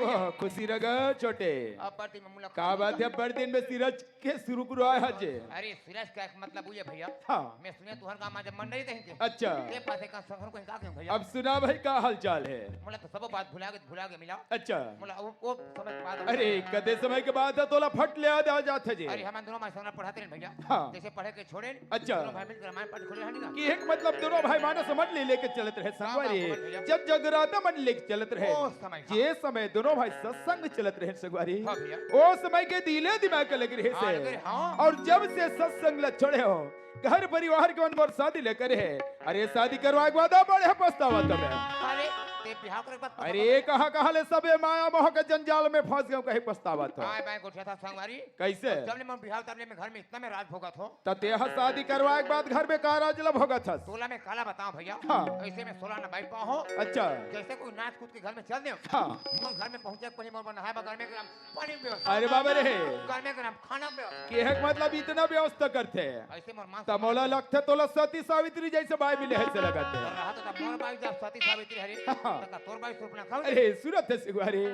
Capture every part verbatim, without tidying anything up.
हाँ, खुशी रह गा छोटे। अब बड़ दिन में मुलाकात का बात हे, बड़ दिन में सिरज के सुरु करवाए हस जे। अरे, सिरज का एक मतलब वो हे भैया। हाँ। मैं सुने तुहर गाँव में जब मंडई देंगे। अच्छा। ते पासे का संगहू कहीं का गए भैया। अब सुना भाई, का हाल चाल हे? मोला तो सब बात भुला गे, भुला गे मिला। अच्छा। मोला वो, वो समय के बात। अरे, कते समय के बात हे, तोला फट ले याद आ जात हे जे। अरे, हमन दोनों भाई संग पढ़ाते रहे भैया। हाँ। जैसे पढ़े के छोड़े। अच्छा। दोनों भाई मिलकर रामायण पाठ खोले हन ना। कि एक मतलब दोनों भाई मानस मंडली लेके चलत रहे हाँ, हाँ, संगवारी। समझ भैया। जब जगराता मंडली लेके चलत रहे। ओ समय, हाँ। जे समय दोनों भाई सत्संग चलत रहे संगवारी। हाँ भैया। ओ समय के दिले दिमाग के लग रहे हाँ, से। लग रहे, हाँ। और जब से सत्संग ल छोड़े हो, घर परिवार के मन मोर शादी ले करे हे। अरे शादी करवाए के बाद बड़े पछतावत हवे। अरे, ते बिहाव करे के बाद अरे पछतावत कहाँ कहाँ ले सबे माया मोह के जंजाल में फंस गए कहीं पछतावत हो। आय, मैं गोठिया था संगवारी। कैसे? जब ले मैं बिहाव तब ले मैं घर में इतना मैं राज भोगत हो। त तेहा शादी करवाए के बाद घर में का राज ल भोगत हस? तोला मैं काला बताऊं भैया। हाँ। ऐसे में सोलह न बाई पाहो। अच्छा। जैसे कोई नाच कूद के घर में चल दे। हाँ। मैं घर में पहुंचे के पहले मोर बर नहाए बर घर में गरम पानी व्यवस्था। अरे बाबा रे। घर में गरम खाना व्यवस्था। के हे के मतलब इतना व्यवस्था करथे। ऐसे मोर मां त मोला लगथे तोला सती सावित्री जैसे बाई मिले हे से लगथे। रहा तो तब मोर बाई जब सती सावित्री हरे। हाँ। त का तोर बाई सुपना खाऊ। अरे सुरत हे सिगवारी।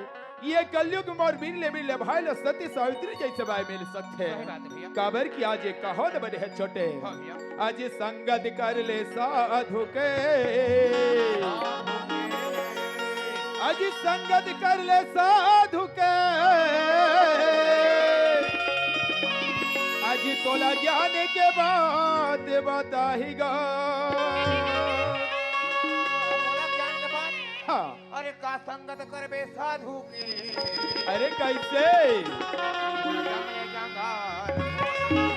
ये कलयुग में मोर बिरले बिरले भाई ल सती सावित्री जैसे बाई मिल सकथे। सही बात हे भैया। काबर कि आज ये कहावत बने हे छोटे। हाँ भैया। आज संगत कर ले साधु के। आज संगत कर ले साधु के। आज तोला ज्ञान के बात बताही गा। बोला ज्ञान के बात। हाँ। अरे का संगत करबे साधु के? अरे कैसे? जंगले जंगल।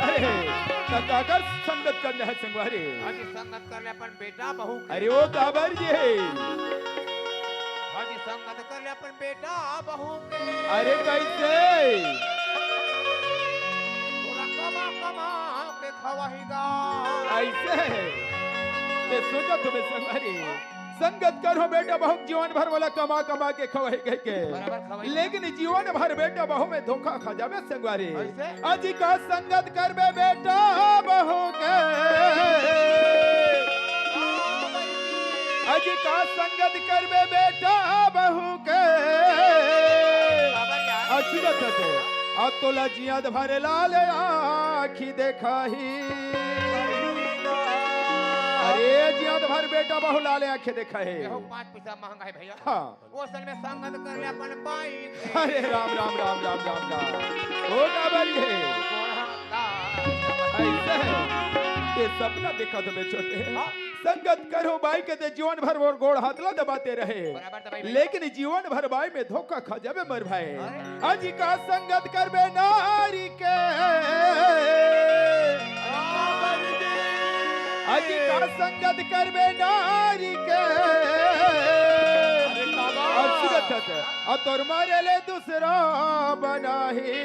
अरे, त काकर संगत करना हे संगवारी? अरे संगत कर ले अपन बेटा बहू के। अरे वो काबर जी हे? अरे संगत कर ले अपन बेटा बहू के। अरे कैसे? तोला कमा कमा के खवाही गा। ऐसे हे। ते सोचत होबे संगवारी। संगत करहूं बेटा बहू के जीवन भर मोला कमा कमा के खवाही कहिके। बराबर खवाही। लेकिन जीवन भर बेटा बहू में धोखा खा जाबे संगवारी। कैसे? अजी का संगत करबे बेटा बहू के। अजी का संगत करबे बेटा बहू के। बाबा यार। अच्छी बात हे। आ तोला जियत भर लाल आँखी देखाही। अरे जियत भर बेटा बहू लाल आँखी देखाही। एहो पाँच पैसा महंगा हे भैया। हाँ। वो सन में संगत कर ले अपन बाई के। अरे राम, राम, राम। ओ काबर हे? ऐसे हे। ये सपना देखा तो मैं छोटे। हाँ। संगत करहूं बाई के ते जीवन भर मोर गोड़ हाथ ला दबाते रहे। बराबर दबाई भैया। लेकिन जीवन भर बाई में धोखा खा जाबे मोर भाई। अरे। अजी का संगत करबे नारी के। अजी का संगत करबे नारी के। अरे बाबा। और सुरत हे, और तोर मारे ले दूसरा बनाही।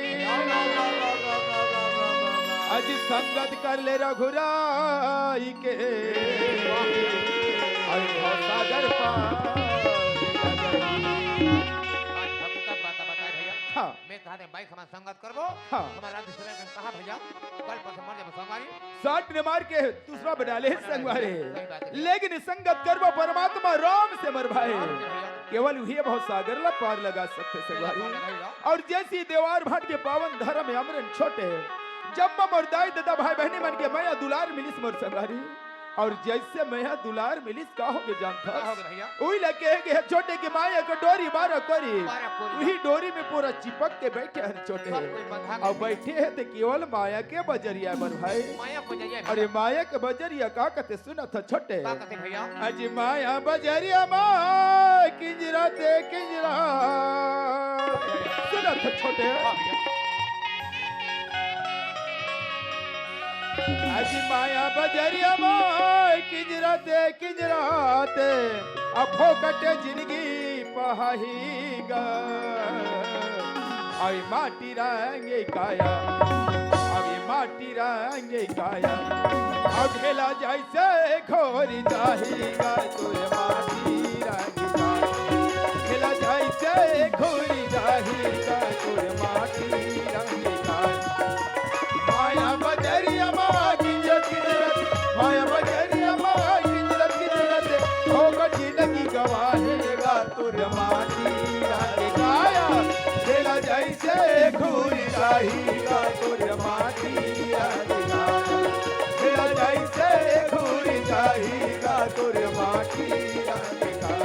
अजी संगत कर ले रघुराई के। अरे भवसागर पार। आज हकीकत बात बताए भैया। हाँ। मैं कहा थे बाई हमार संगत करबो। हाँ। हमारा दूसरा कहा भैया, कल परसों मर जाबो संगवारी। साठ ने मार के दूसरा बना ले संगवारी। सही बात हे। लेकिन संगत करबो परमात्मा राम से मोर भाई। राम से भैया। केवल उही भवसागर ला पार लगा सकथे संगवारी। भैया। और जैसी देवार भाट के पावन धर्म हे अमरन छोटे, जम्मा मोर दाई ददा भाई बहनी मन के मया दुलार मिलिस मोर संगवारी। और जैसे मया दुलार मिलिस का होगे जानथस? का होगे भैया? उही ला कहे गे हे छोटे के माया के डोरी बारा कोरी। बारा कोरी। उही डोरी में पूरा चिपक के बैठे हे छोटे। सब कोई बंधा के और भैया। बैठे हे ते केवल माया के बजरिया हे मोर भाई। माया बजरिया हे अरे भैया। माया के बजरिया का कथे सुनत हस छोटे। का कथे भैया? अजी माया बजरिया मा किंजरा ते किंजरा। सुनत हस छोटे। हाँ भैया। अजी माया बजरिया मा किंजरा ते किंजरा ते, अब फोकट जिंदगी पहाही गा। अभी माटी रंगे काया, अभी माटी रंगे काया। अब खेला जैसे घोरी जाही गा, तोर माटी रंगे काया। खेला जैसे घोरी जाही गा, तोर माटी रंगे काया। माया बजरिया मा किंजरत किंजरत, माया बजरिया मा किंजरत किंजरत, हो गठी लगी गवाहे गा तोर माटी रंग काया। घूर जाही गा तोर माटी अंधकार। मेरा जैसे घूर जाही गा तोर माटी अंधकार।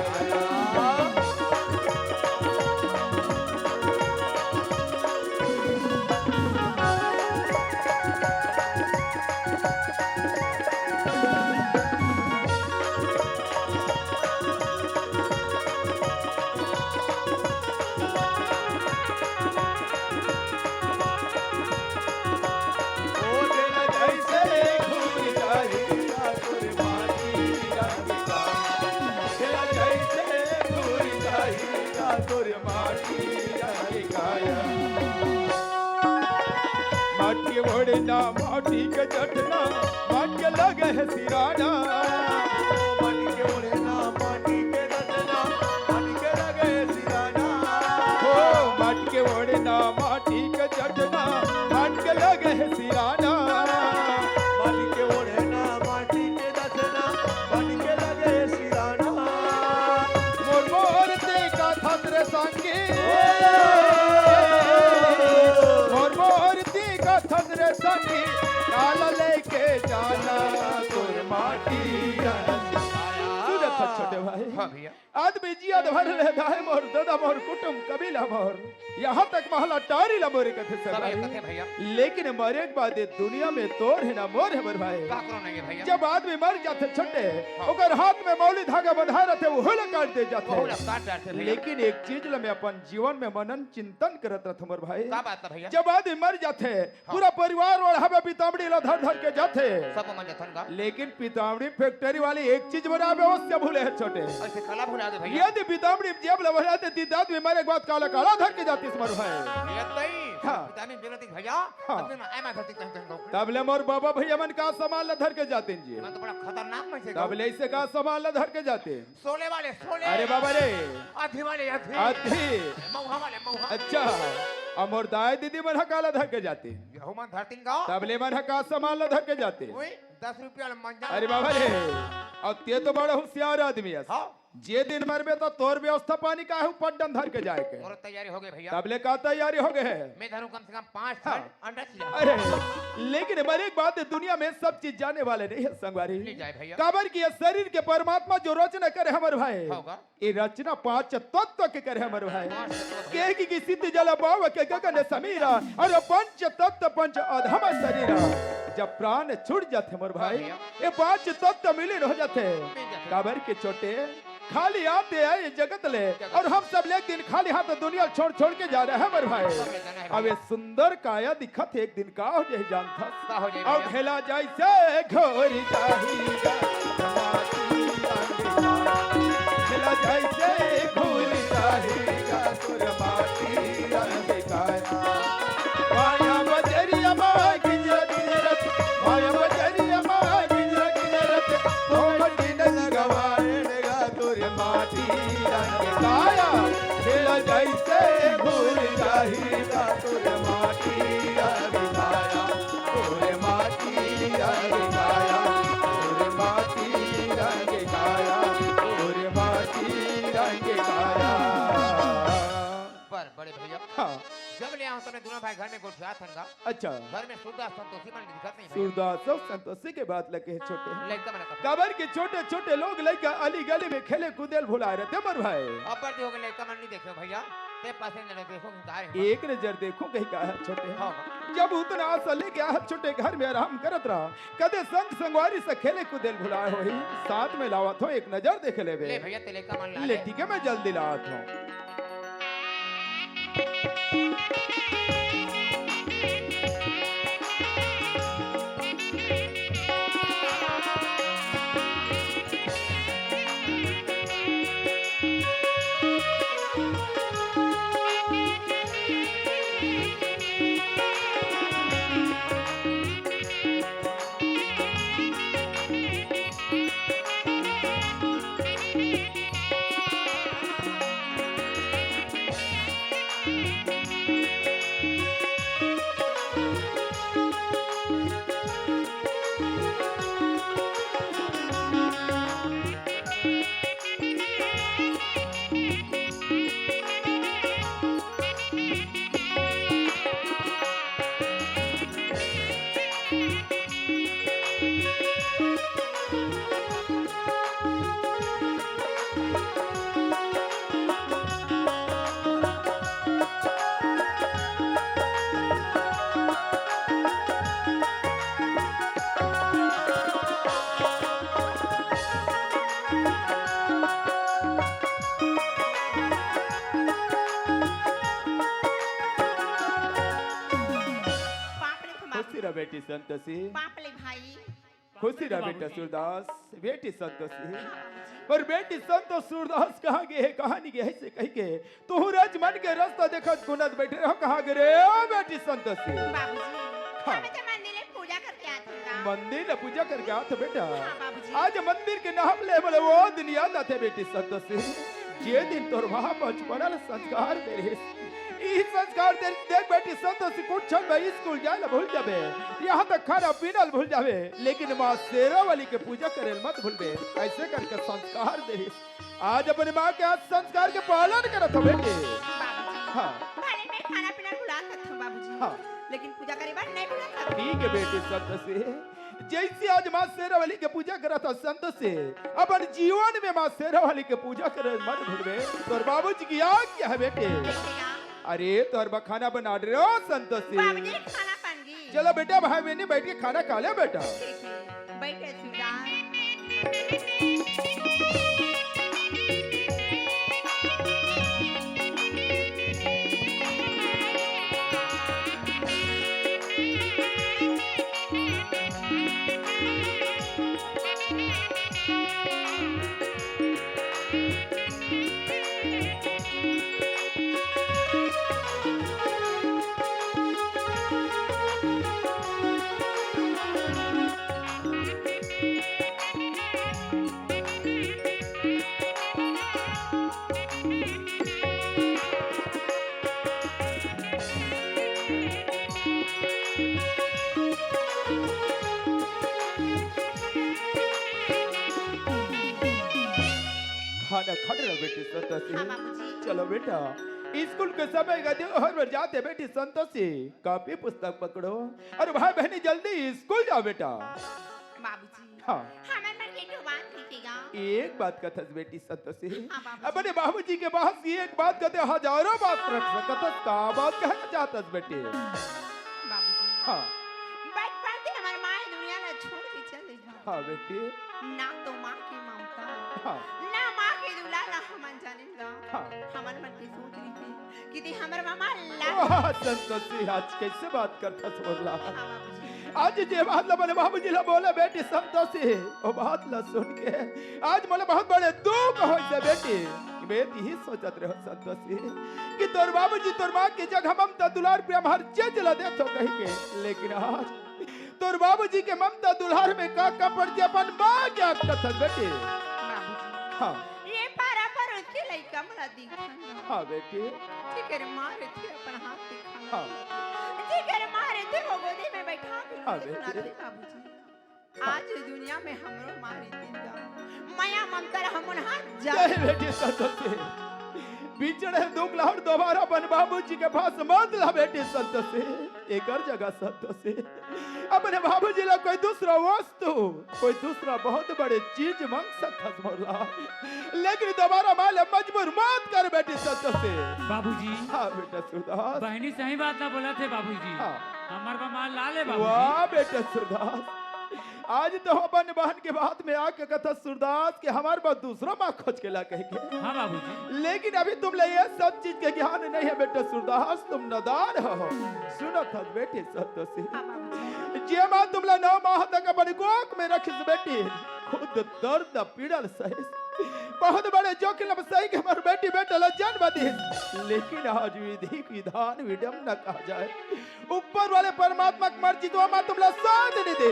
माटी के ओढ़ना, माटी के चटना, माटी के लगे है सिराना। माटी के ओढ़ना, माटी के चटना, माटी के लगे है सिराना। हो, माटी के ओढ़ना, माटी के चटना, माटी के लगे है सिराना। माटी के ओढ़ना, माटी के चटना, माटी के लगे है सिराना। मोर मोर ते का थंदर संगी। मोर मोर ते का थंदर संगी। काला लेके जाना तोर माटी। सुनत हस छोटे भाई। हाँ भैया। आदमी जिया भर ले दाए मोर, ददा मोर, कुटुम कबीला मोर, यहाँ तक महला टारी ला मोरे कथे सब सरदार। कथे भैया। लेकिन मरे के बाद ये दुनिया में तोर है ना मोर है मोर भाई। का करो नहीं है भैया? जब आदमी मर जाथे छोटे, हाँ। ओकर हाथ में मौली धागा बंधा रहथे, वो ला काट दे जाथे। वो ला काट जाथे भैया। लेकिन एक चीज ला मैं अपन जीवन में मनन चिंतन करत रहथों मोर भाई। का बात है भैया? जब आदमी मर जाथे, हाँ। पूरा परिवार ओढ़ावे पितामड़ी ला धर धर के जाथे। सब मन जथन का? लेकिन पितामड़ी फैक्ट्री वाले एक चीज बनावे, अवश्य भूले है छोटे। ऐसे काला भुला दे भैया। यदि पितामड़ी जेब ला भरा दे, दीदा आदमी मरे के बाद काला काला धर के जातिस मोर भाई। ये तई, हाँ। पितामड़ी बेलती भैया, हाँ। अपने ना, ऐ मैं धरती कहीं कहीं को। तब ले मोर बाबा भैया मन का सामान ला धर के जाते हैं जी। मैं तो बड़ा खतरनाक में से तब ले इसे का सामान ला धर के जाते हैं। शोले वाले, शोले। अरे बाबा रे। अथी वाले, अथी। अथी। मऊहा वाले, मऊहा। अच्छा। अब मोर दाई दीदी मन ह काला धर के जाते। यहू मन धरतीन का। तब ले मन ह का सामान ला धर के जाते। ओए, दस रुपया वाला मंजा। अरे बाबा रे। अब ते तो बड़ा होशियार आदमी है। हाँ। जे दिन मरबे तो तोर व्यवस्था पानी का है, पड्डन धर के जाए के। मोर तैयारी हो गई भैया। तब ले का तैयारी हो गए है? मैं धरूं कम से कम पाँच हाँ। ठन अंडा चिया। अरे, लेकिन हमारी एक बात है, दुनिया में सब चीज जाने वाले नहीं है संगवारी। नहीं जाए भैया। काबर कि ये शरीर के परमात्मा जो रचना करे हमर भाई, होगा। ये रचना पांच तत्व के करे हमर भाई। पांच तत्व भैया। के की, की सिद्ध जल पाव के गगन समीरा, और पंच तत्व पंच अधम शरीरा। जब प्राण छूट जाथे हमर भाई, भैया। ये पांच तत्व मिलीन हो जाथे। मिल जाथे। काबर के छोटे खाली आते आए जगत ले, जगत। और हम सब ले एक दिन खाली हाथ दुनिया छोड़ छोड़ के जा रहे हैं हमर भाई। सब ले जाना है अब भैया। ये सुंदर काया दिखत हे, एक दिन का हो जाही जानथस? का हो जाही अब भैया? ढेला जैसे घोरी जाही गा, माटी अंधकार। ढेला जैसे घोरी जाही गा, तोर माटी अंधकार। माया बजरिया मा गिंजरत गिंजरत, माया बजरिया मा गिंजरत गिंजरत, तो मटी न लगवाएगा तोर माटी रंग काया। खेला जैसे घूर जाही का तोर माटी रंग काया, तोर माटी रंग काया, तोर माटी रंग काया, तोर माटी रंग काया। पर बड़े भैया, हाँ। जब ले आऊं तब ले दोनों भाई घर में गोठियात हन गा। अच्छा। घर में सूरदास संतोषी मन दिखत नहीं भैया। सूरदास अउ संतोषी के बात लगे हे छोटे। लइका मन का। काबर के छोटे-छोटे लोग लइका अली गली में खेले कूदे ल भुलाए रहिथे मोर भाई। अब्बर जी हो गए लइका मन नहीं देखे भैया। ते पासे नजर देखो, हिंकार है। एक नजर देखो कहीं का है छोटे। हाँ, हाँ। जब उतना आशा लेके आ छोटे घर में आराम करत रहा, कदे संग संगवारी से खेले कूदे ल भुलाए होही, साथ में लावत हों एक नजर देख लेबे। ले भैया, ते लइका मन ला ले ले। ठीक है, मैं जल्दी लावत हों। बेटी संतोषी। बाप ले भाई। खुशी रह बेटा सूरदास, बेटी संतोषी। हाँ बाबूजी। पर बेटी संतोष सूरदास कहाँ गे हे, कहाँ नहीं गे हे से कहि के तुहू रज मन के रस्ता देखत गुनत बैठे रहो, कहाँ गे रे ओ बेटी संतोषी? बाबूजी, हाँ। हमें तो मंदिर में पूजा करके आते हैं। मंदिर में पूजा करके आते बेटा। हाँ बाबूजी। आज मंदिर के नाम ले बोले वो दिन याद आते बेटी संतोषी। जे दिन तोर माँ बचपना ले संस्कार दे रहे, ई संस्कार दे, देख बेटी संतोषी, कुछ क्षण में स्कूल जाए ला भूल जाबे, यहाँ तक खाना पीना ला भूल जाबे, लेकिन माँ शेरा वाली के पूजा करे ला मत भूलबे। ऐसे करके संस्कार दे रहे। आज अपने माँ के आज संस्कार के पालन करत हो बेटे। बाबूजी, हाँ। भले मैं खाना पीना भुला सकता हूँ बाबूजी, हाँ। लेकिन पूजा करे बर नहीं भुला सकता। ठीक है बेटी संतोषी, जैसे आज माँ शेरावाली के पूजा करत हो संतोषी, अपन जीवन में माँ शेरावाली के पूजा करे मत भूलबे। तोर बाबूजी की आज्ञा है बेटे। बेटे का? अरे तोर बर खाना बना रहे हो संतोषी। बाबूजी खाना बन गई। चलो बेटा भाई बहनी बैठ के खाना खा ले बेटा। ठीक है, बैठे सूरदास। खाना खा रहे बेटी संतोषी। हाँ, बाबूजी। चलो बेटा, स्कूल के समय का देर हो जात हे बेटी संतोषी। कॉपी पुस्तक पकड़ो और भाई बहनी जल्दी स्कूल जाओ बेटा। बाबूजी। हाँ। हमर मन के एक ठो बात कहिके गा। एक बात कथस बेटी संतोषी। हाँ, बाबूजी। अपने बाबूजी के पास एक बात कहते हजारों बात रख सकत हस, का बात कहना चाहत हस बेटी? बाबूजी। हाँ। बचपन से हमर माँ दुनिया ला छोड़ के चले गा। हाँ बेटी। ना तो माँ के ममता, हाँ। ना माँ के दुलार ला हमन जाने गा। हाँ। हमर मन के सोच रहिथे कि ते हमर मामा ला वाह, संतोषी, आज कैसे बात करथस मोर ला। हाँ, बाबूजी। आज जे बात ला मोर बाबूजी ला बोले बेटी संतोषी, वो बात ला सुन के आज मोला बहुत बड़े दुख होइस बेटी। मैं यही सोचत रहो संतोषी कि तोर बाबूजी तोर माँ के जगह ममता दुलार प्रेम हर चीज ला देथो कहि के, लेकिन आज तोर बाबूजी के ममता दुलार में का का पड़ के अपन माँ के याद करथस बेटी। बाबूजी। हाँ। ये पारा पर उसके लइका मला दिखन। हाँ बेटी। जेकर माँ रहिथे अपन हाथ के खाना। हाँ। जेकर माँ रहिथे वो गोदी में बैठा के हाँ रोटी बेटी। खिलाथे बाबूजी। हाँ। आज दुनिया में हमरो माँ रहितिस गा। मया ममता ला हमन हाथ जा। जय बेटी संतोषी। बिछड़े दुख ला अउ दोबारा अपन बाबूजी के पास मत ला बेटी संतोषी। एकर जगह संतोषी अपने बाबूजी ला कोई दूसरा वस्तु, कोई दूसरा बहुत बड़े चीज मांग सकथस मोर ला, लेकिन दोबारा माँ ला मजबूर मत कर बेटी संतोषी। बाबूजी। हाँ बेटा सूरदास। बहनी सही बात ला बोलथे बाबूजी। हाँ। हमर बर माँ ला ले बाबूजी। वाह बेटा सूरदास, आज तो अपन बहन के बात में आके कथस सूरदास कि हमर बर दूसरा माँ खोज के ला कहि के। हाँ बाबूजी। लेकिन अभी तुमला ये सब चीज के ज्ञान नहीं है बेटा सूरदास, तुम नादान हो। सुनत हस बेटी संतोषी। हाँ बाबूजी। जे माँ तुमला नौ माह तक अपन कोख में रखिस बेटी, खुद दर्द पीड़ा ल सहिस, बहुत बड़े जोखिम ल सहि के हमर बेटी बेटा ला जन्म दिस, लेकिन आज विधि विधान विडम्बना कहा जाए, ऊपर वाले परमात्मा के मर्जी तो माँ तुमला साथ नहीं दे।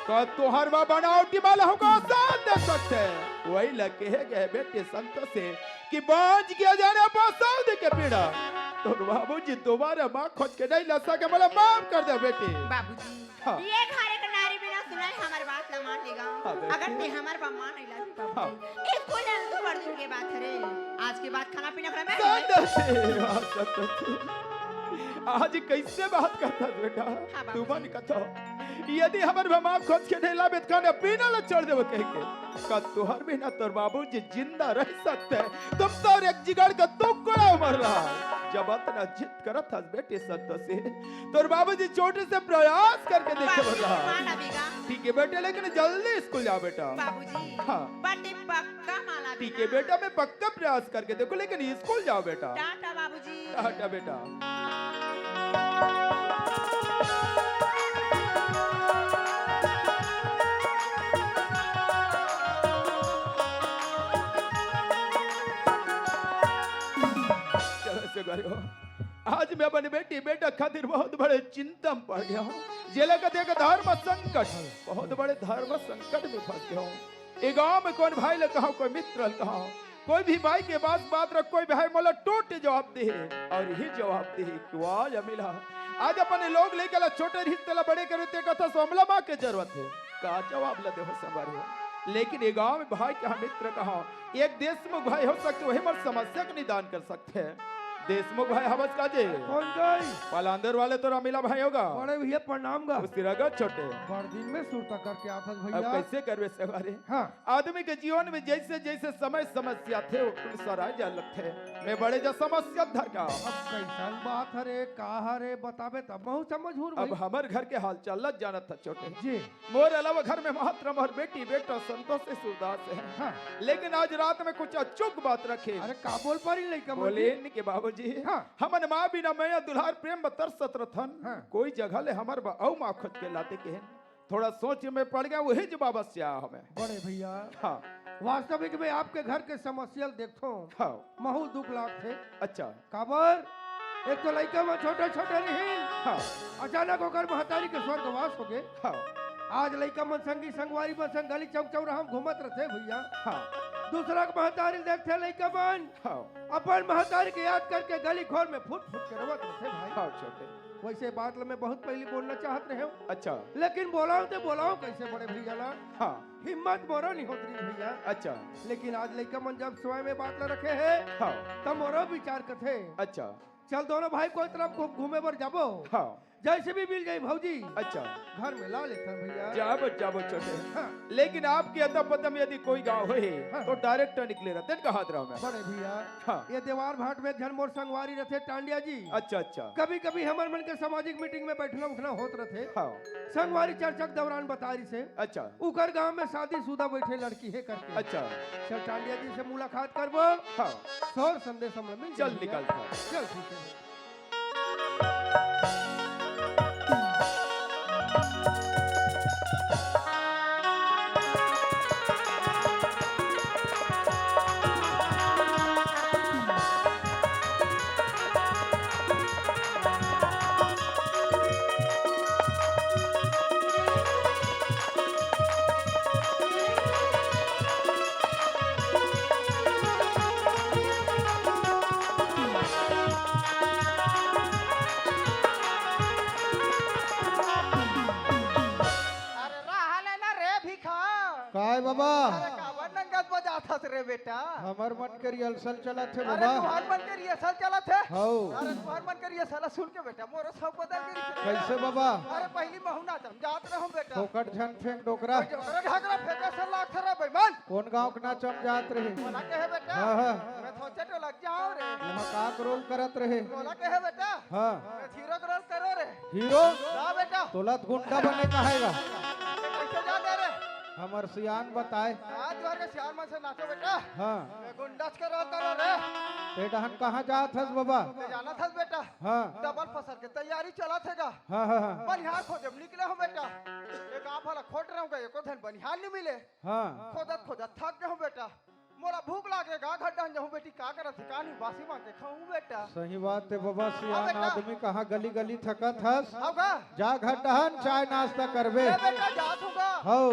का तुहर माँ बनावटी माँ ला हमका साथ दे सकथे? वही ला कहे गे बेटी संतोषी कि बांझ के जाने पर सऊदी के पीड़ा। तोर बाबूजी दोबारा माँ खोज के नहीं ला सके, मोला माफ कर दे बेटी। बाबूजी, हाँ। ये घर एक नारी बिना सुनाए हमर बात ला मान लेगा। हाँ, बेटी। अगर ते हमर बर माँ नहीं लाबे बाबूजी, हाँ। स्कूल जाना तो बड़ दूर के बात हरे। आज के बाद खाना पीना घर में संतोषी, हाँ, संतोषी। आज कैसे बात करथस बेटा? हाँ, बाबूजी। तू मन कथो, यदि हमर बर माँ खोज के नहीं लाबे त खाना पीना ला छोड़ देबो कहि के। का तुहर बिना तोर बाबूजी जिंदा रह सकथे? तुम तो एक जिगर का टुकड़ा मर रहा। जब अतना जिद करत हस बेटी संतोषी, तोर बाबूजी छोटे से प्रयास करके देखे बाबूजी, बता। मान अबेगा। ठीक है बेटे, लेकिन जल्दी स्कूल जाओ बेटा। बाबूजी, हाँ। बटे पक्का मान अबेगा। ठीक है बेटा, मैं पक्का प्रयास करके देखो, लेकिन स्कूल जाओ बेटा। टाटा बाबूजी। टाटा बेटा। करे हो। आज मैं अपने बेटी बेटा खातिर बहुत बड़े चिंता में पड़ गया हूँ। जेला कथे एक धर्म संकट, बहुत बड़े धर्म संकट में फंस गया हूँ। ये गांव में कोन भाई ल कहां, कोई मित्र ल कहां, कोई भी भाई के पास बात रख, कोई भाई मोला टोटे जवाब दे, अउ यही जवाब दे कि वाह अमिला, आज अपने लोग लइका ला छोटे रिहिस तेला बड़े करे, ते कथा सोमला माँ के जरूरत हे। का जवाब ला देहूं संगवारी हो? लेकिन ये गांव में भाई कहां, मित्र कहां, एक देशमुख भाई हो सकथे, वही मोर समस्या के निदान कर सकथे। देशमुख भाई हवस का जे? कोन गई? पलांदर वाले तो रामीला भाई होगा। बड़े भैया प्रणाम गा। खुश रह गा छोटे। बड़ दिन में सुरता करके आथस अब भैया। कैसे करबे संगवारी? हाँ। आदमी के जीवन में जैसे जैसे समय समस्या थे, वो कुल सराय जा लगथे। मैं बड़े जा समस्या धर का। अब कैसन बात हरे, का हरे, बताबे तब महू समझ हुर अब भाई। हमर घर के हाल चाल ला जानत था छोटे। जी। मोर अलावा घर में मात्र मोर बेटी बेटा संतोष से सूरदास हे। हाँ। लेकिन आज रात में कुछ अचूक बात रखे। अरे का बोल पारी लइका मन बोले जी? इनके बाबूजी, हाँ। हमन माँ बिना मया दुलार प्रेम बर तरसत रथन। हाँ। कोई जगह ले हमर बर अउ माँ खोज के लाते के। थोड़ा सोच में पड़ गया, वही जो बाबा से आया हमें। बड़े भैया, हाँ। वास्तविक में आपके घर के समस्या ल देखथों, हाँ। महू दुख लागथे। अच्छा। काबर? एक तो लइका मन छोटे छोटे रहिन, हाँ। अचानक ओकर महतारी के स्वर्गवास हो गे। हाँ। आज लइका मन संगी संगवारी मन संग गली चौक चौराहा में घूमत रथे भैया। हाँ। दूसरा के महतारी देखथे लइका मन, हाँ। अपन महतारी के याद करके गली खोर में फुट फुट के रोवत रथे भाई। हाँ छोटे। वैसे बात ल मैं बहुत पहली बोलना चाहत रहे हूँ। अच्छा। लेकिन बोलाओ तो बोलाओ कैसे बड़े भैया ला? हाँ। हिम्मत मोरो नहीं होत रही भैया। अच्छा। लेकिन आज लइका मन जब स्वयं में बात ला रखे हे, हाँ। तब मोरो विचार कथे। अच्छा। चल दोनों भाई कोई तरफ घू-, घूमे बर जाबो। हाँ। जैसे भी मिल जाई भौजी। अच्छा। घर में ला लेथन भैया। जाबो, जाबो छोटे। हाँ। लेकिन आपके अता पता में यदि कोई गाँव होही, हाँ। तो direct निकले रहते, कहात रहा मैं। बड़े भैया, हाँ। ये देवार भाट में एक झन मोर संगवारी रथे, टांडिया जी। अच्छा, अच्छा। कभी-कभी हमर मन के सामाजिक meeting में बैठना उठना होत रथे। हाँ। संगवारी चर्चा के दौरान बता रही से। अच्छा। उकर गांव में शादीशुदा बैठे लड़की हे करके। अच्छा। चल टांडिया जी से मुलाकात करबो। हाँ। शोर संदेश हमला मिल चल जाही। निकल था। चल ठीक है। अरे रहा ले ना रे भिखा। काय बाबा? अरे काबर नंगत बजात हस रे बेटा? हमर मन के rehearsal चलत हे अरे बाबा। तुहर मन के rehearsal चलत हे? हौ। अरे तुहर मन के rehearsal सुन के बेटा मोरो सब बदल गे रे। कैसे बाबा? अरे पहली महू नाचम जात रहूं बेटा। फोकट झन फेंक डोकरा। कोई डोकरा घाघरा फेंके से लागथे रे बेईमान। कोन गांव के नाचम जात रहे? मोला कहे बेटा। हाँ, हाँ। मैं सोचे तो लग जाओ रे। वहाँ का के role करत रहे? मोला कहे बेटा। हाँ। मैं हीरो के role करो रे। हीरो? हाँ बेटा। तोला त गुंडा बने कहेगा। कैसे जाने रे? हमर सियान बताए। हाँ, तुहर के सियान मन से नाचो बेटा। हाँ। मैं गुंडा के role करो रे। ते डहन कहाँ जात हस बाबा? मैं जानत हस बेटा। हाँ। Double फसल के तैयारी चलत हे गा। हाँ, हाँ, हाँ। बनिहार खोजे में निकले हूँ बेटा। ये गाँव भला खोट रहूँ गा, एको धन बनिहार नहीं मिले। हाँ। खोदत खोदत थक गए हूँ बेटा। मोला भूख लागे गा, घर डहन जाहूं बेटी, का करत हे, का नहीं बासी मांग के खाहूं बेटा। सही बात हे बाबा, हाँ सियान बेटा। आदमी कहाँ गली गली थकत हस। हाँ गा। जा घर डहन चाय नाश्ता करबे। ए बेटा, जात हूं गा। हौ।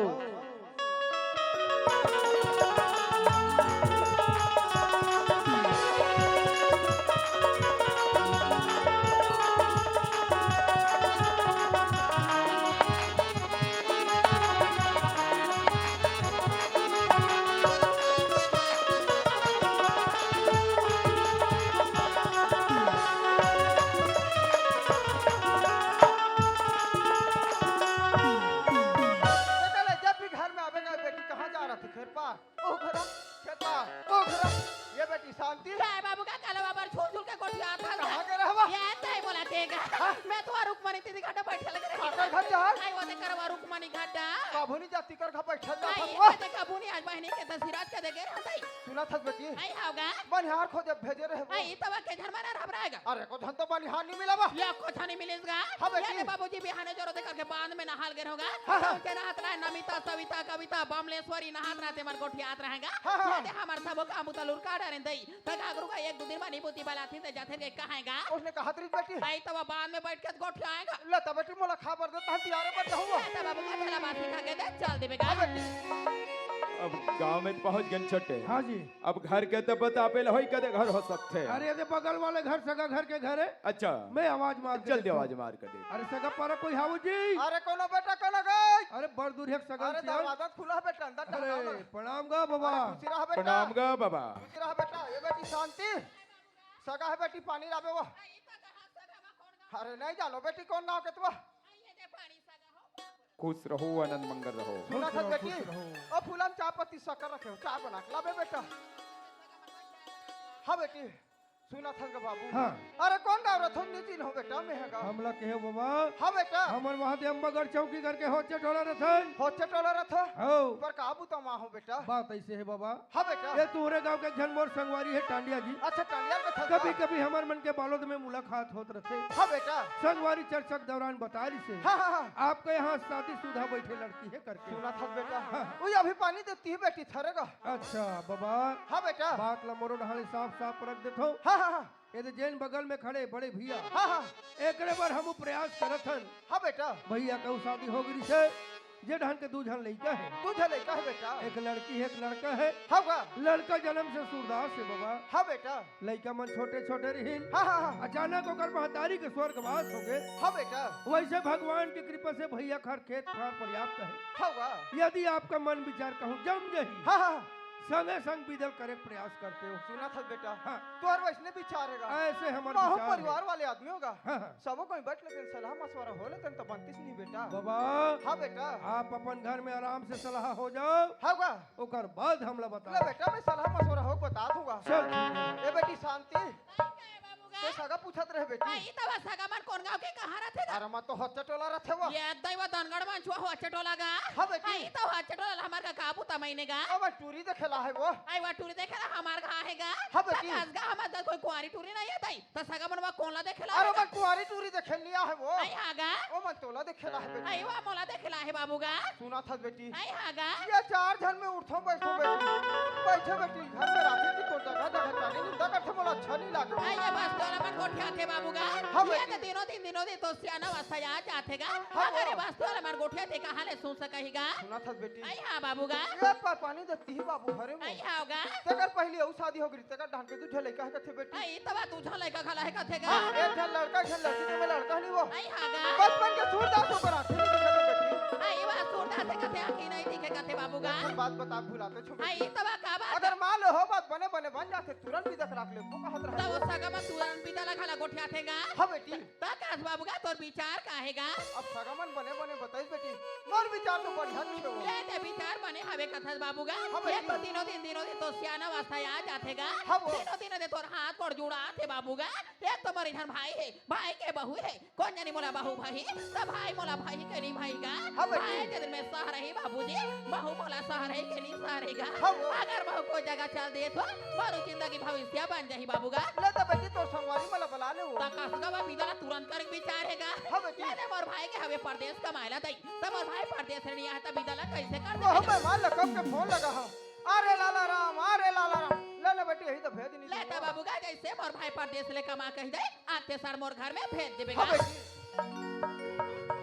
बेटा ले, जब भी घर में आवे ना बेटी, कहाँ जा रहा थे? खेत पार, ओ घरा, खेत पार, ओ घरा। ये बेटी शांति। काय बाबू का काला बाबर झूल झूल के गोठियात हस। कहाँ के रहवा? ये तय बोला देगा। हाँ? मैं तो रुक्मणी दीदी घाटा बैठे लगे रही। काकर घर जा? आई वो देखा रुक्मणी घाटा। काभू नहीं जाती कर घर बैठल जा आई, फतवा। ये देखा बुनी आज बहनी के दशहरा के देखे रहता ही। सुनत हस बेटी? आई हाव गा। बनिहार खोजे भेजे रहे वो। आई तब के झन मन रहब रहेगा। अरे, को झन तो बनिहार नहीं मिला बा। या को झन नहीं मिलिस गा। हाँ बेटी। या दे बाबूजी बिहाने जोरो दे करके बांध में नहाल गे होगा। हाँ, हाँ। तो के नहात रहे नमिता, सविता, कविता, बमलेश्वरी नहात रहे ते मन गोठियात रहेगा। हाँ, हाँ। या दे हमर सबो काम उतलुर का डरें दई। त गागरू का एक दू दिन म नी बुद्धि बलाथी त जाथे के कहाएगा। उसने कहा तरी बेटी। आई तब बांध में बैठ के गोठियाएगा। ले तब बेटी मोला खबर दे, तहन तियारे पर रहूंगा। ले तब बाबू का थैला बासी खा के दे, चल देबे गा। हाँ बेटी। अब गांव में पहुंच गन छोटे। हाँ जी। अब घर के तो बताबे ल होई, कदे घर हो सकथे। अरे, ये बगल वाले घर, सगा घर के घर है। अच्छा। मैं आवाज मार के जल्दी देखता हूँ। आवाज मार के दे। अरे, सगा पारा कोई हावो जी? अरे, कोनो बेटा, कोनो गई? अरे, बड़ दूर है सगा अरे, से। दरवाजा खुला है बेटा, अंदर अरे, टहलाओ ना। प्रणाम गा बाबा। अरे, खुशी रह बेटा। प्रणाम गा बाबा। खुशी रह बेटा। ये बेटी शांति, सगा है बेटी, पानी लाबे वो। अरे, नहीं जानो बेटी, कौन गाँव के तू? खुश रहो, आनंद मंगल रहो। सुनत हस खुश रहो, बेटी? खुश रहो। ओ फूलन, चाय पत्ती शक्कर रखे हो, चाय बना के लाबे बेटा। हाँ बेटी, सुनत हस गा बाबू। हाँ। अरे कौन गाँव रथो, नी चिन्हो बेटा, मैं ह गा। हमला कहे बाबा। हाँ बेटा। हमर वहाँ दे अम्बागढ़ चौकी करके होचे टोला रथन। होचे टोला रथो? हो। पर का बुता मा हो बेटा? बात ऐसे है बाबा। हाँ बेटा। ये तुम्हरे गाँव के एक झन मोर संगवारी है टांडिया जी। अच्छा, टांडिया के थल कभी का? कभी हमर मन के बालोद में मुलाकात होत रथे। हाँ बेटा। संगवारी चर्चा के दौरान बता रही से। हाँ, हाँ, हाँ। आपके यहाँ शादीशुदा बैठे लड़की है करके। सुनत हस बेटा। हाँ। वो अभी पानी देती है बेटी, थरेगा। अच्छा बाबा। हाँ बेटा। बात ला मोरो ढाले साफ साफ रख देथो। हाँ, हाँ, हाँ। ये तो जेन बगल में खड़े बड़े भैया। हाँ, हाँ। एकरे बर हम प्रयास करत हन। हाँ बेटा। भैया कहू शादी हो गई से, जे ढंग के दू झन लइका है। दू झन लइका है बेटा। एक लड़की है, एक लड़का है। हाँ बा। लड़का जन्म से सूरदास है बाबा। हाँ बेटा। लइका मन छोटे छोटे रहिन। हाँ, हाँ, हाँ। अचानक ओकर महतारी के स्वर्गवास हो गए। हाँ बेटा। वैसे भगवान की कृपा से भैया घर खेत खार पर्याप्त है। हाँ बा। यदि आपका मन विचार कहूँ जम जाही, हाँ, हाँ। संगे संग बिदल करे के प्रयास करते हो। सुनत हस बेटा। हाँ। तोहर वैसने विचार है गा। ऐसे हमर बहुत विचार है। परिवार वाले आदमी हो गा। हाँ, हाँ। सबो कोई बैठ लेते, सलाह मशवरा हो लेते तो बनतीस नहीं बेटा। बाबा। हाँ बेटा। आप अपन घर में आराम से सलाह हो जाओ। हाँ गा। ओकर बाद हमला बताओ। ले बेटा, मैं सलाह मशवरा हो बता दूंगा। चल ठीक है। ए बेटी शांति, तो सगा पूछत रहे बेटी। आई तब सगा मन कोन गांव के कहाँ रथे गा? अरे मैं तो होचे टोला रथे वो। ये दैवा धनगढ़ मंचवा होचे टोला गा। हाँ बेटी। आई तो होचे टोला हमर का काबू तमैने गा। अब टूरी देखेला है वो। आई वा टूरी देखेला हमार कहाँ है गा? हाँ बेटी। त कस गा हमर त कोई कुंवारी टूरी नहीं है तई। त सगा मन वा कोन ला देखेला अरे है गा? मैं कुंवारी टूरी देखे लिया है वो। आई हाँ गा। ओ मैं तोला देखेला है बेटी। आई वा मोला देखेला है बाबू गा। सुनत हस बेटी। आई हाँ गा। ये चार झन में उठो बैठो बेटी। बैठे बेटी घर में राखे की तो जगह जगह चाले निंदा करथे मोला अच्छा नहीं लागे। आई ये बस तोला मन गोठियाथे बाबू गा। हाँ ये बेटी। तो दिनों दिन दिनों दिन तो सियाना वा सया जाथे गा। हाँ अगर ये वो। बस तोला मन गोठियाथे कहाँ ले सुन सकही गा। सुनत हस बेटी। आई हाँ बाबू गा। ये पा पानी देती ही बाबू हरे मो। आई हाँ गा। तेकर पहले अउ शादी हो गई, तेकर ढंग के दू झन लइका है कथे बेटी। आई तब दू झन लइका घला है कथे गा। हाँ, एक झन लड़का, एक झन लड़की, ते में लड़का नहीं वो। आई हाँ गा। बचपन के सूरदास होकर आथे नहीं कथे बेटी। आई वा सूरदास है कथे आँखी नहीं दिखे कथे बाबू गा। एक बात बता भुलाते छो बेटी। आई तब का बात? अगर मान लो हो बात बने बने बन जाथे, तुरंत बिदा करा के ले, वो कहत रहे तब वो। सगा मन तुरंत बिदा ला घला गोठियाथे गा। हाँ बेटी। त कस बाबू गा तोर विचार का हे गा? अब सगा मन बने बने बताइस बेटी, मोर विचार तो बढ़िया नहीं हे वो। ले ते विचार बने हवे कथस बाबू गा। हाँ बेटी। ये तो दिनों दिन दिनों दिन तो सियाना वा सया जाथे गा। हाँ वो। दिनों दिनों दिन तोर हाथ गोड़ जुड़ाथे बाबू गा। एक तो मोर इधर भाई हे, भाई के बहू हे, कोन जनी मोला बहू भाई, त भाई मोला भाई के नहीं भाई गा। हाँ बेटी। भाई के दिन में सह रही बाबूजी, बहू मोला सह रही के नहीं सह रही गा। हाँ वो। अगर बहू को जगह चल दे तो मोर जिंदगी भविष्य बन जाही बाबू गा। ले त बेटी तोर संगवारी मन ला बला ले वो। त कस गा वा बिदा ला तुरंत करे के विचार हे गा। हाँ बेटी। ले दे मोर भाई के हवे परदेस कमाए ला दई। त मोर भाई परदेस रे नहीं आए त बिदा ला कैसे कर वो दे? मैं मार लकम के फोन लगा हाँ। अरे लाला राम, अरे लाला राम। ले ना बेटी यही तो भेज नहीं ले दूंगा। त बाबू गा जैसे मोर भाई परदेस ले कमा कही दे, आते सर मोर घर में भेज देबे हाँ गा। बेटी।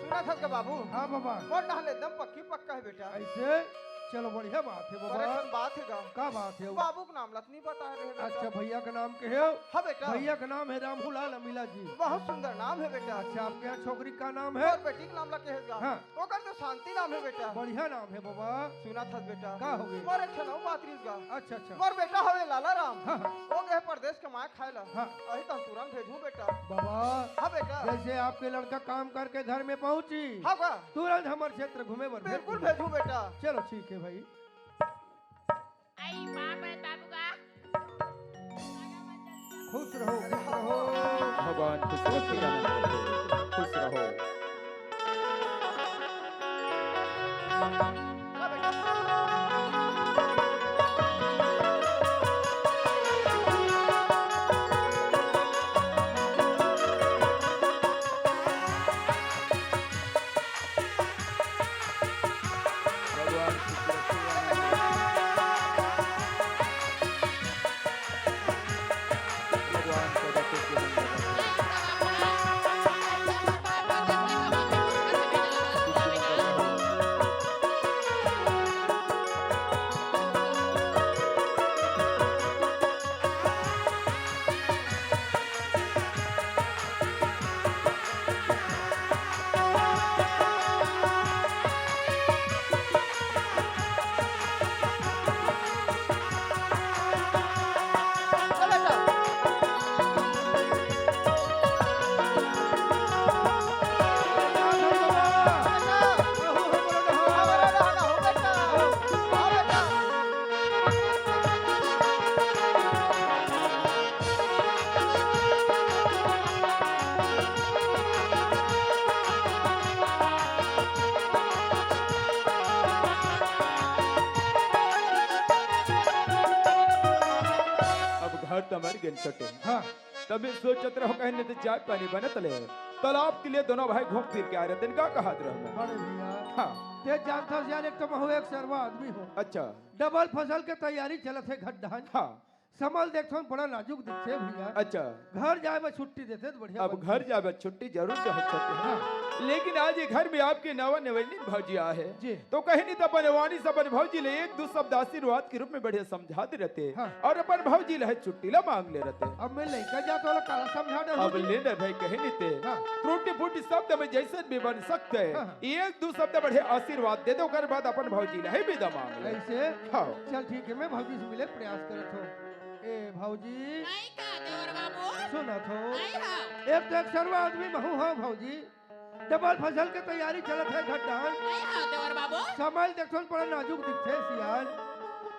सुनत हस गा बाबू। हाँ बाबा। मोर डहले एकदम पक्की पक्का है बेटा। ऐसे? चलो बढ़िया बात है पर बाबा। एक ठन बात है गा। का बात है? बाबू के नाम ला त नहीं बता रहे बेटा। अच्छा भैया का नाम के हो? हाँ बेटा। भैया का नाम है रामूलाल अमीला जी। बहुत सुंदर नाम है बेटा। अच्छा आपके यहाँ छोकरी का नाम है? मोर बेटी के नाम ला कहे गा। हाँ। ओकर तो शांति नाम है बेटा। बढ़िया नाम है बाबा। सुनत हस बेटा। का हो गई? मोर एक ठन अउ बात रहिस गा। अच्छा, अच्छा। मोर बेटा हवे लाला राम। हाँ, हाँ। वो गए परदेस कमाए खाए ला। हाँ। अही त हम तुरंत भेजूं बेटा। बाबा। हाँ बेटा। जैसे आपके लड़का काम करके घर में पहुंची, हाँ बा। तुरंत हमर क्षेत्र घूमे बर भेज बिल्कुल दीजिए। भेजूं बेटा। चलो ठीक है भाई। आई बाप रे बाबू का। खुश रहो, खुश रहो। भगवान खुश रखे, आनंद रखे। खुश रहो। समझ गेन छोटे। हाँ। तब मैं सोचत रहो कहीं नहीं तो चाय पानी बनत ले। तालाब के लिए दोनों भाई घूम फिर के आ रहे थे, का कहत रहो मैं? बड़े भैया। हाँ। ते जानता हूँ यार, एक तो महू एक सरवा आदमी हो। अच्छा। डबल फसल के तैयारी चलत हे घड्डान। हाँ। समल देखथन बड़ा नाजुक दिखथे भैया। अच्छा। घर जाए में छुट्टी देते तो बढ़िया अब बनता। घर जाए में छुट्टी जरूर दे छोटे। हाँ। लेकिन आज ये घर में आपके नवा नवेली भौजी आ है। जी। तो कहीं नहीं तो अपन वाणी से अपन भौजी ले एक दो शब्द आशीर्वाद के रूप में बढ़िया समझा दे रहते। हाँ। और अपन भौजी ले छुट्टी ला मांग ले रहते। अब मैं लइका जात वाला काला समझा दे अब हूँ। ले न भाई कहीं नहीं ते। हाँ। त्रुटि फुटि शब्द में जैसे भी बन सकते हैं। हाँ। एक दो शब्द बढ़िया आशीर्वाद दे दे, ओकर बाद अपन भौजी ले विदा मांग ले। ऐसे? हाँ। चल ठीक है, मैं भौजी से मिले प्रयास करत हूँ। ए भौजी। आई का देवर बाबू? सुनत हो? आई हाँ। एक तो एक सरवा आदमी महू हो भौजी। डबल फसल के तैयारी चलत हे घड्डान। आई हाँ देवर बाबू। समल देखथन बड़ा नाजुक दिखथे सियान।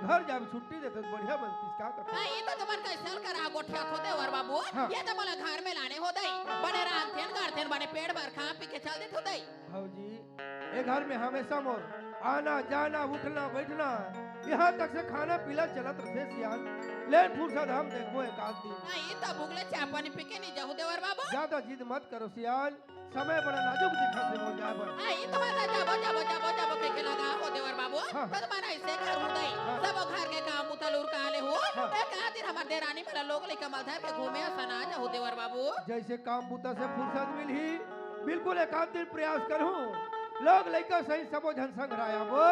घर जाब छुट्टी देते तो बढ़िया बनतीस, का कथे? आई तो तुमन कैसे करा गोठिया थो देवर बाबू? हाँ। ये तो मोला घर में लाने हो दई। बने रांधथेन करथेन, बने पेट भर खा पी के चल देथो दई। भौजी, ए घर में हमेशा मोर आना जाना उठना बैठना, यहाँ तक से खाना पीना चलत रथे सियान। ले फुरसत हम देखबो एक आध दिन। नहीं तो भूख ले चाय पानी पी के नहीं जाहू देवर बाबू। ज्यादा जिद मत करो सियान, समय बड़ा नाजुक दिखत हे मोर जाए बर। आई तो बात जाबो जाबो जाबो जाबो कह के लगा हो देवर बाबू। हाँ। तो तुम्हारा ऐसे घर हो गई। हाँ। सब घर के काम उतल उर का ले हो। हाँ। एक आध दिन हमार देरानी वाला लोग लेके मलधर के घूमे असन आ जाहू देवर बाबू। जैसे काम बुता से फुरसत मिलही, बिल्कुल एक आध दिन प्रयास करहूँ। लोग लइका सही सबो झन संग राय आबो।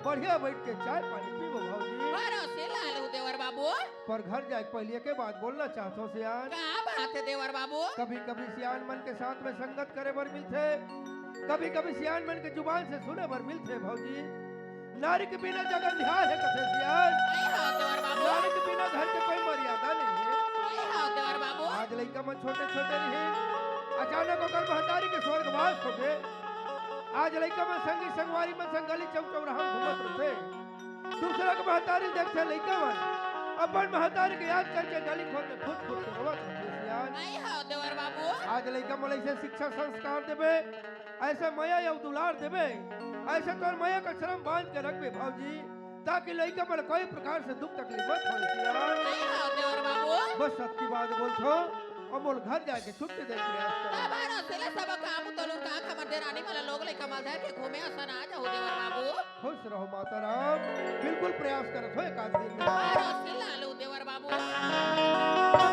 बढ़िया बैठ के चाय पानी पीबो भौजी। भरोसे लालू देवर बाबू। पर घर जाए के पहले के बात बोलना चाहत हो सियान। का बात है देवर बाबू? कभी कभी सियान मन के साथ में संगत करे बर मिलथे, कभी कभी सियान मन के जुबान से सुने बर मिलथे भौजी। नारी के बिना जग अंधियार हे कथे सियान। आई हाँ देवर बाबू। नारी के बिना घर के कोई मर्यादा नहीं है। आई हाँ देवर बाबू। आज लइका मन छोटे छोटे रहे, अचानक ओकर महतारी के स्वर्गवास हो गए। आज लइका मन संगी संगवारी मन संग गली चौक चौराहा में घूमत रहिथे। दूसरा के महतारी देखथे लइका मन अपन महतारी के याद करके गली खोर में फुट फुट के रोवत रहिथे सियान। आई हाँ देवर बाबू। आज लइका मन ऐसे शिक्षा संस्कार देबे, ऐसे मया अउ दुलार देबे, ऐसे तोर मया का श्रम बांध के रखबे भौजी, ताकि लइका मन कोई प्रकार से दुख तकलीफ मत होए सियान। आई हाँ देवर बाबू। बस सच्ची बात बोलथो, अब मोल घर जाके छुट्टी दे प्रयास कर। तब भरोसे ले सब काम उतलू का हमर देरानी वाला लोग लइका मलधर के घूमे असन आ जाहू देवर बाबू। खुश रहो माता राम, बिल्कुल प्रयास करत हो एक आध दिन में। भरोसे लालू देवर बाबू।